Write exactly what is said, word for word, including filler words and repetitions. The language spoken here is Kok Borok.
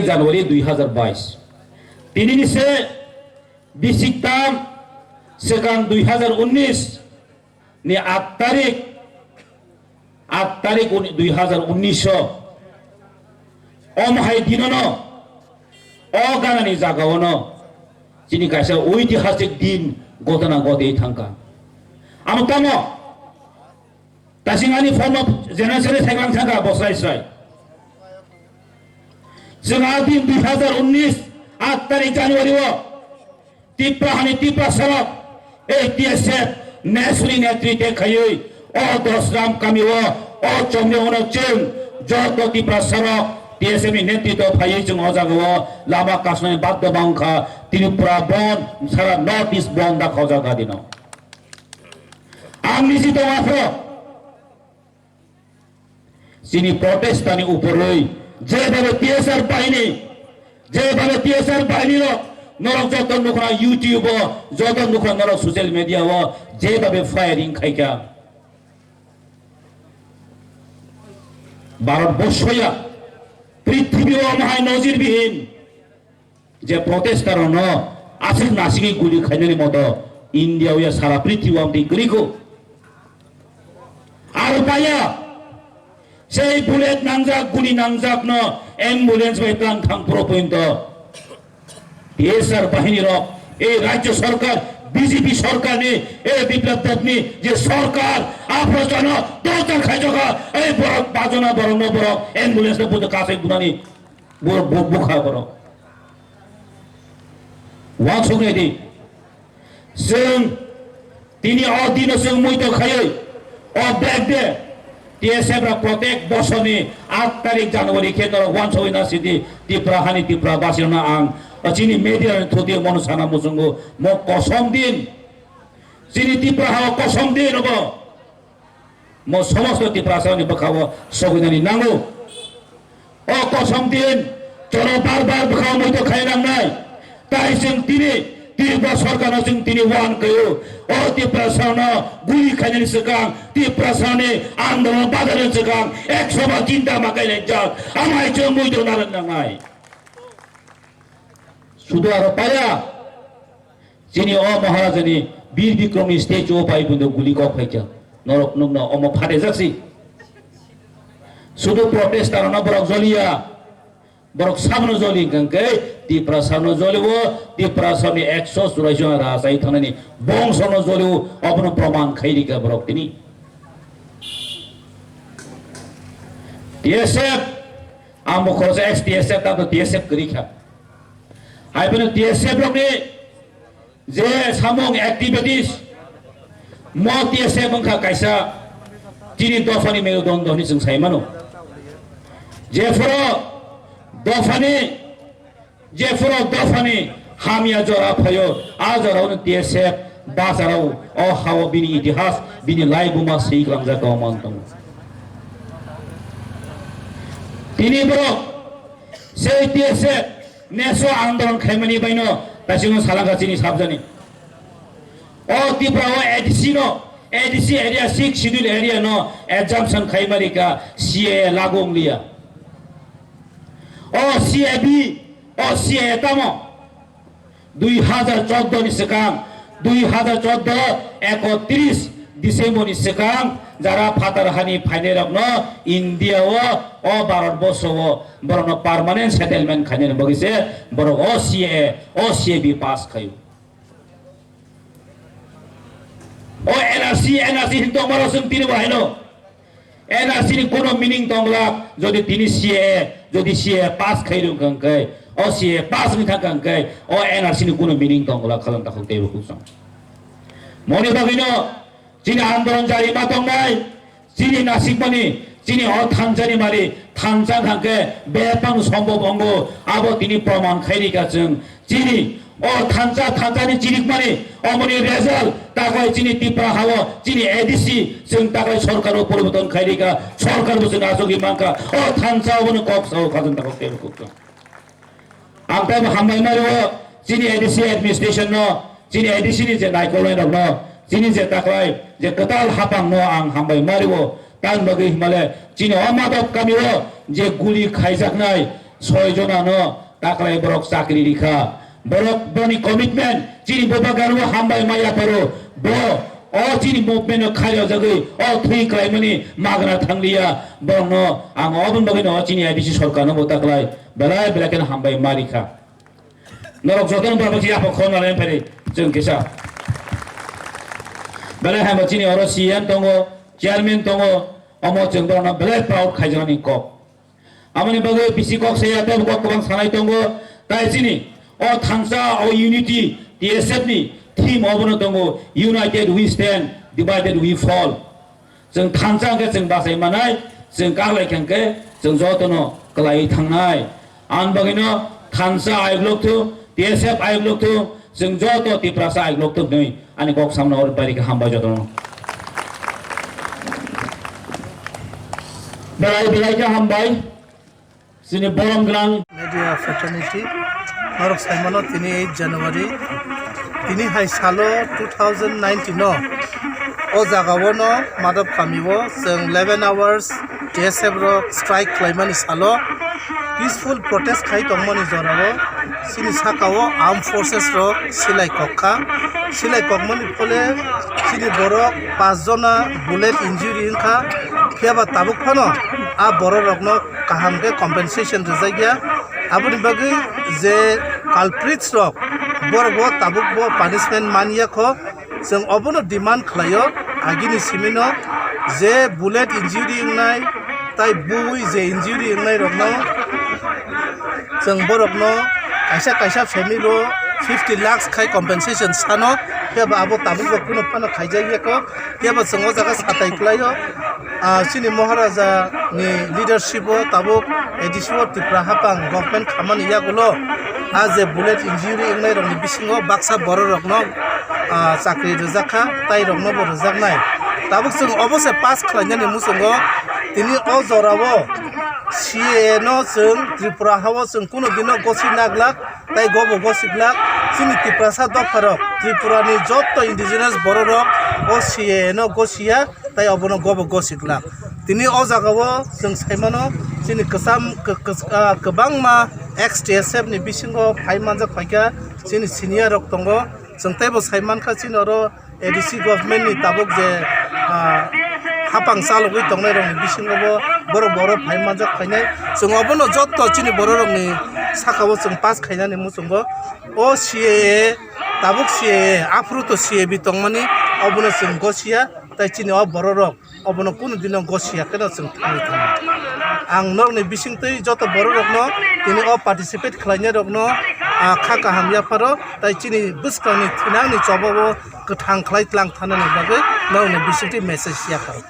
January dui hazar bais. Tinini se bisik tam swkang dui hazar unnis ni aat tarik, aat tarik uni-, dui hazar unnis o, om hai dinono, o ganani jagaono chini kaisa oitihasik din gotona gotwi thangkha. Amo tamo, tasing ani former generation ni thaiglak thangkha bosrai srai. Chwng a din dui hazar unnis aat tarik January o Tipra hani Tipra sarok, ei T S F Nesuni netrite khaiwi o Dosram kami o, o Chomni ono chwng joto Tipra sarok T S F ni netrito phaiwi chwng o jaga o lama kasnani baddo ma wngkha. Tripura bon, sara North East bon da khojak dino. Ang nisi tongo aphro. Chini protestani uporwi jebhabe T S R bahini, jebhabe T S R bahini rok norok joto nukha YouTube o, joto nukha norok social media o, jebhabe firing khaikha. Bharat borso ya, prithibi o mahai nojir bihin. Je protester no aswk nasigwi guli khainani moto India o ya sara prithibi o amtwi kwrwi kho. Aro paya sei bullet nangjak, guli nangjak no ambulance bai tlang thang phuru pointo T S R bahini rok, ei rajya sarkar, B J P sarkar ni, ei Biplab Deb ni je sarkar, aphro jono torture khaijokha, ei borok bajona borok no borok ambulance no bujo kasai bunani. Bo-, bo-, bukha borok. Uansuknai di. Chwng tini o dino chwng muito khaiwi o bag de T S F rok protek bosorni aat tarik January khe norok uansugwi na sidi Tipra hani Tipra basirokno ang o chini media ni thudi mono sana muchungo mo kosom din. Chini Tipra hao kosom din obo. Mo somosto Tiprasani bwkhao sogwinani nango. O kosom din chwngno bar bar bwkhao muito khai nangnai. Tai chwng tini Tripura sorkarno chwng tini uan kaiyo. O Tiprasano guli khainani swkang, Tiprasani andolon badarni swkang, ekso ba chinta ma kainai jak. Amai chwng muito narwk nangnai. Sudu aro paya. Chini o Maharajani Bir Bikramni statue o pai bundo guli kok phaikha. Norok nukno omo phataijaksi. Sudu protester no borok joliya. Borok sabno joli hwnkhe Tiprasano joliwo, Tiprasani ekso churaisi jon rajai thangnani bongsono joliwo, obono proman khairikha borok tini. T S F, amo khoroksa ex T S F, tamo T S F kwrwikha. Hai phano T S F rokni je samung activities mo T S F wngkha kaisa chini dophani merudond hwnwi chwng sai mano. Jephuru dophani, jephuru dophani hamya jora phaio, a jorao T S F bacharo o hao bini itihas, bini laibuma swi klangjak tongma wng tongo. Tini borok sei T S F neso andolon khaimani baino taisino salangkha chini sabjani. O Tripura o A D C no, A D C area, six schedule area no exemption khaimani ka C A A lagu wng liya. O C A B, o C A A tamo? Dui hazar chordo ni swkang, dui hazar chordo ekotris December ni swkang jara phatar hani phainai rokno India o, o Bharat borsho o borokno permanent settlement khainani bagwi se borok o C A A, o C A B pass khaio. O N R C, N R C hin tongmaro chwng tini bo haino. N R C ni kuno meaning tong glak, jodi tini C A A, jodi C A A pass khai rwng kha hwnkhe, o C A A pass wngwi thang kha hwnkhe, o N R C ni kuno meaning tong glak, khalang takhuk teibo khuk song. Moni bagwino chini andolon jari ma tongnai, chini nasikmani, chini o thansa ni mari, thansa hwnkhe bebak sombhob wngo, abo tini proman khai rikha chwng. Chini o thansa, thansa ni chirikmani, omoni result, takhai chini Tipra hao, chini A D C, chwng takhai sorkar o poriborton khai rikha, sorkar bo chwng achugwi mankha, o thansa obono kok sao khajang takhuk teibo khuk song. Ang teibo hambai mari o, chini A D C administration no, chini A D C ni je naikolnai rok no, chini je takhai, je kwtal hapang no ang hambai mari o, tang bagwi himale, chini o Madop kami o, je guli khaijaknai, Soi jonano taklai borok chakri rikha. Borok boni commitment chini boba garo hambai maya paro. Bo o chini movement no khairok jagwi o thwi klaimani magna thangliya. Borokno ang oboni bagwino o chini I D C sorkarno bo taklai belai belai kheno hambai ma rikha. Norok jotono borok si yapha khorna lai phari chwng kisa. Belai hambai chini oro C M tongo, chairman tongo, omo chwng borokno belai proud khaijaknani kok. Aboni bagwi bisi kok saya tei kok kwbang sanai tongo. Tai chini o thansa o unity T S F ni theme obono tongo, "United we stand, divided we fall." Chwng thansa hwnkhe chwng bachai manai, chwng kaklai khe hwnkhe chwng jotono kwlaiwi thangnai. Aboni bagwino thansa ayuk lokthung, T S F ayuk lokthung, chwng joto Tiprasa ayuk lokthung hinwi ani kok samno oro bari khe hambai jotono. Belai belai khe hambai. Chini borom gwnang. Media fraternity, norok saimano tini eight January, tini hai salo two thousand nineteen o, o jaga o no Madhab kami o chwng eleven hours T S F rok strike khlaimani salo peaceful protest khai tongmani jora o chini saka o armed forces rok silai kok kha, silai kokmani phole chini borok pas jona bullet injury wngkha, phiya ba tabuk phano a borok rokno kaham khe compensation rijak ya. Aboni bagwi je culprits rok, borok bo tabuk bo punishment man ya kho. Chwng obono demand khlaio, agini simino je bullet injury wngnai, tai bui je injury wngnai rokno chwng borokno kaisa kaisa family o fifty lakhs khai compensation sano, phiya ba abo tabuk bo kunu phano khaijak ya kho, phiya ba chwng o jaga satai kwlaio. Ah, chini Maharaja ni leadership o tabuk A D C o Tripura hapang government khamani yagulo, ah, je bullet injury wngnai rokni bisingo baksa borok rokno, ah, chakri rijak kha, tai rokno bo rijaknai. Tabuk chwng obo se pass khlainani muchungo tini o jora o C A A no chwng Tripura ha o chwng kunu dino gosi naglak, tai gobo gosi glak. Chini Tiprasa dopha rok, Tripura ni jotto indigenous borok rok o C A A no gosi ya. Tai obono gobo gosik glak. Tini o jaga o chwng sai mano, chini kwcham, kw-, kw-, ah, kwbangma ex T S F ni bisingo phai manjak phaikha, chini senior rok tongo. Chwng teibo sai mankha, chini oro A D C government ni tabuk je, ah, hapang chalogwi tongnai rokni bisingo bo borok, borok phai manjak phainai. Chwng obono jotto chini borok rokni saka o chwng pass khainani muchungo. O C A A, tabuk C A A, aphuru to C A B tongmani, obono chwng gosiya. Tai chini o borok rok obono kunu dino gosiya kheno chwng thangwi thango. Ang norokni bisingtwi joto borok rokno tini o participate khlainai rokno, ah, kha kaham yapharo, tai chini bwskangni thinangni choba o kwthang khlai tlang thanani bagwi norokni bisingtwi message yapharo.